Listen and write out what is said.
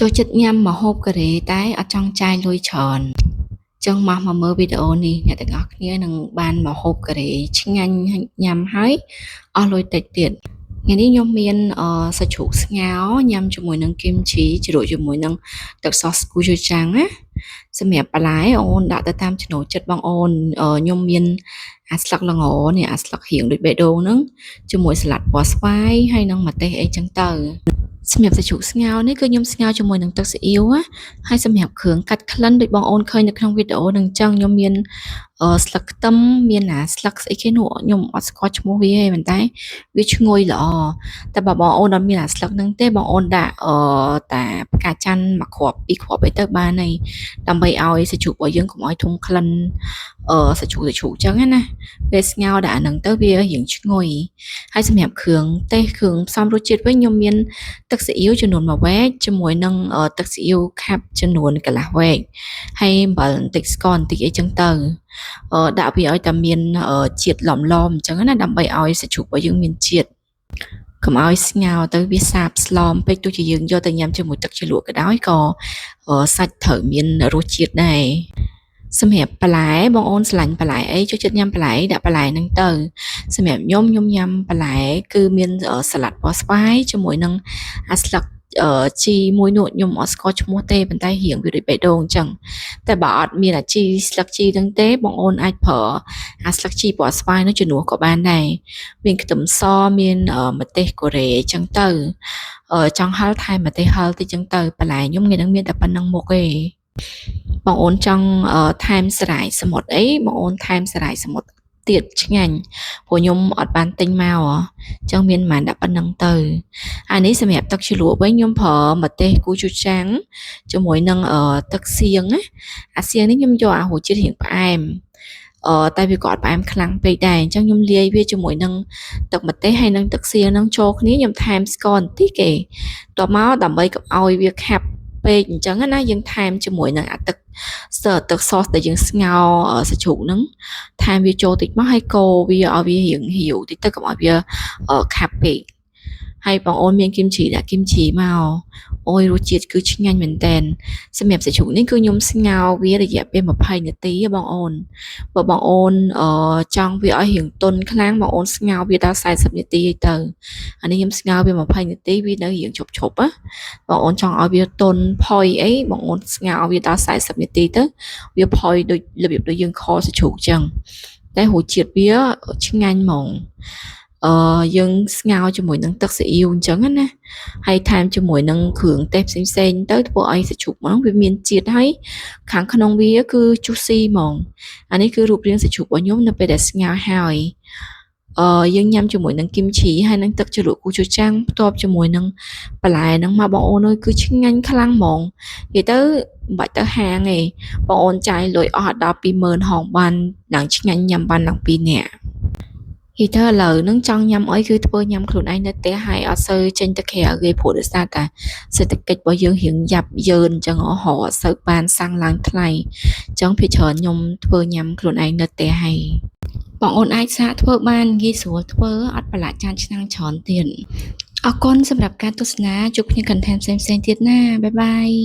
ចូលចិត្តញ៉ាំម្ហូបកូរ៉េតែអត់ចង់ចាយលុយច្រើនចឹងមកមកមើលវីដេអូនេះអ្នកទាំងអស់គ្នានឹងបានម្ហូបកូរ៉េឆ្ងាញ់ញ៉ាំហើយអស់លុយតិចទៀតថ្ងៃនេះខ្ញុំមានអសាច់ជ្រូកស្ងោរញ៉ាំជាមួយនឹងគីមជីជ្រក់ជាមួយនឹងទឹកសសគូជូចាំងណាសម្រាប់បន្លែអូនដាក់ទៅតាមចំណូលចិត្តបងអូនខ្ញុំមានអាស្លឹកល្ងនេះអាស្លឹករៀងដូចបេះដូងហ្នឹងជាមួយសាឡាត់ពណ៌ស្វាយហើយនិងម្ទេសអីចឹងទៅសម្រាប់សាច់ជ្រូកស្ងោរនេះគឺខ្ញុំស្ងោរជាមួយនឹងទឹកស៊ីអ៊ីវណាហើយសម្រាប់គ្រឿងកាត់ក្លិនដូចបងអូនឃើញនៅក្នុងវីដេអូនឹងចឹងខ្ញុំមានស្លឹកខ្ទឹមមានអាស្លឹកស្អីគេនោះខ្ញុំអត់ស្គាល់ឈ្មោះវាទេប៉ុន្តែវាឈ្ងុយល្អតែបើបងអូនអត់មានអាស្លឹកហ្នឹងទេបងអូនដាក់អឺតាផ្កាច័ន្ទមួយគ្រាប់ពីរគ្រាប់អីទៅបានហើយដើម្បីឲ្យសាច់ជ្រូករបស់យើងកុំឲ្យធុំក្លិនអឺសាច់ជ្រូកសាច់ជ្រូកចឹងណាពេលស្ងោរដាក់អាហ្នឹងទៅវារៀងឈ្ងុយហើយសម្រាប់គ្រឿងទេសគ្រឿងផ្សំរសជាតិវិញខ្ញុំមានទឹកស៊ីអ៊ីវចំនួន1វែកជាមួយនឹងទឹកស៊ីអ៊ីវខាប់ចំនួនកន្លះវែកហើយអំបិលបន្តិចស្ករបន្តិចអីចឹងទៅដាក់វាឲ្យតែមានជាតិឡំឡំអញ្ចឹងណាដើម្បីឲ្យសាច់ជ្រូករបស់យើងមានជាតិកុំឲ្យស្ងោរទៅវាសាបស្លមពេកទោះជាយើងយកទៅញ៉ាំជាមួយទឹកជ្រលក់ក៏ដោយក៏សាច់ត្រូវមានរសជាតិដែរសម្រាប់បន្លែបងអូនស្រឡាញ់បន្លែអីចូលចិត្តញ៉ាំបន្លែដាក់បន្លែហ្នឹងទៅសម្រាប់ខ្ញុំខ្ញុំញ៉ាំបន្លែគឺមានសាឡាត់ពណ៌ស្វាយជាមួយនឹងអាស្លឹកជីមួយនោះខ្ញុំអត់ស្គាល់ឈ្មោះទេប៉ុន្តែរៀងវាដូចបេះដូងអញ្ចឹងតែបើអត់មានអាជីស្លឹកជីហ្នឹងទេបងអូនអាចប្រើអាស្លឹកជីពណ៌ស្វាយនោះជំនួសក៏បានដែរមានខ្ទឹមសមានម្ទេសកូរ៉េអញ្ចឹងទៅចង់ហឹរថែមម្ទេសហឹរតិចអញ្ចឹងទៅបន្លែខ្ញុំថ្ងៃហ្នឹងមានតែប៉ុណ្្នឹងមុខទេបងអូនចង់ថែមសារាយសមុទ្រអីបងអូនថែមសារាយសមុទ្រទៀតឆ្ងាញ់ព្រោះខ្ញុំអត់បានទិញមកអញ្ចឹងមានប្រហែលដាក់ប៉ុណ្្នឹងទៅអានេះសម្រាប់ទឹកជ្រលក់វិញខ្ញុំប្រើម្ទេសគូជូចាំងជាមួយនឹងទឹកសៀងណាអាសៀងនេះខ្ញុំយកអារសជាតិរៀងផ្អែមអឺតែវាក៏អត់ផ្អែមខ្លាំងពេកដែរអញ្ចឹងខ្ញុំលាយវាជាមួយនឹងទឹកម្ទេសហើយនឹងទឹកសៀងនឹងចូលគ្នាខ្ញុំថែមស្ករបន្តិចគេតបមកដើម្បីកុំឲ្យវាខាប់ពេកអញ្ចឹងណាយើងថែមជាមួយនឹងអាទឹកទឹកសដែលយើងស្ងោរសាច់ជ្រូកហ្នឹងថែមវាចូលតិចមកហើយកូរវាឲ្យវារៀងរាវតិចទៅកុំឲ្យវាខាប់ពេកហើយបងអូនមានគីមជីដាក់គីមជីមកអូយរសជាតិគឺឆ្ងាញ់មែនតែនសម្រាប់សាច់ជ្រូកនេះគឺខ្ញុំស្ងោរវារយៈពេល20នាទីបងអូនបើបងអូនអឺចង់វាឲ្យរៀងទន់ខ្លាំងបងអូនស្ងោរវាដល់40នាទីទៅអានេះខ្ញុំស្ងោរវា20នាទីវានៅរៀងឈប់ឈប់ណាបងអូនចង់ឲ្យវាទន់ផុយអីបងអូនស្ងោរវាដល់40នាទីទៅវាផុយដូចរបៀបដូចយើងខសាច់ជ្រូកចឹងតែរសជាតិវាឆ្ងាញ់ហ្មងអឺយើងស្ងោរជាមួយនឹងទឹកស៊ីអ៊ីវអញ្ចឹងណាហើយថែមជាមួយនឹងគ្រឿងទេសផ្សេងផ្សេងទៅធ្វើឲ្យសាច់ជ្រូកហ្នឹងវាមានជាតិហើយខាងក្នុងវាគឺ juicy ហ្មងអានេះគឺរូបរាងសាច់ជ្រូករបស់ខ្ញុំនៅពេលដែលស្ងោរហើយអឺយើងញ៉ាំជាមួយនឹងគីមឈីហើយនឹងទឹកជ្រលក់គូជូចាំងផ្ទាប់ជាមួយនឹងបន្លែហ្នឹងមកបងអូនអើយគឺឆ្ងាញ់ខ្លាំងហ្មងនិយាយទៅមិនបាច់ទៅហាងទេបងអូនចាយលុយអស់ដល់20000ហងបានឡើងឆ្ងាញ់ញ៉ាំបានឡើង2នាក់និយាយទៅឥឡូវហ្នឹងចង់ញ៉ាំអីគឺធ្វើញ៉ាំខ្លួនឯងនៅផ្ទះហើយអត់សូវចេញទៅក្រៅទេព្រោះដោយសារតែសេដ្ឋកិច្ចរបស់យើងរៀងយ៉ាប់យ៉ឺនអញ្ចឹងរកអត់សូវបានសាំងឡើងថ្លៃអញ្ចឹងភាគច្រើនខ្ញុំធ្វើញ៉ាំខ្លួនឯងនៅផ្ទះហើយបងអូនអាចសាកធ្វើបានងាយស្រួលធ្វើអត់ប្រឡាក់ចានឆ្នាំងច្រើនទៀតអរគុណសម្រាប់ការទស្សនាជួបគ្នា content ផ្សេងៗទៀតណាbye bye.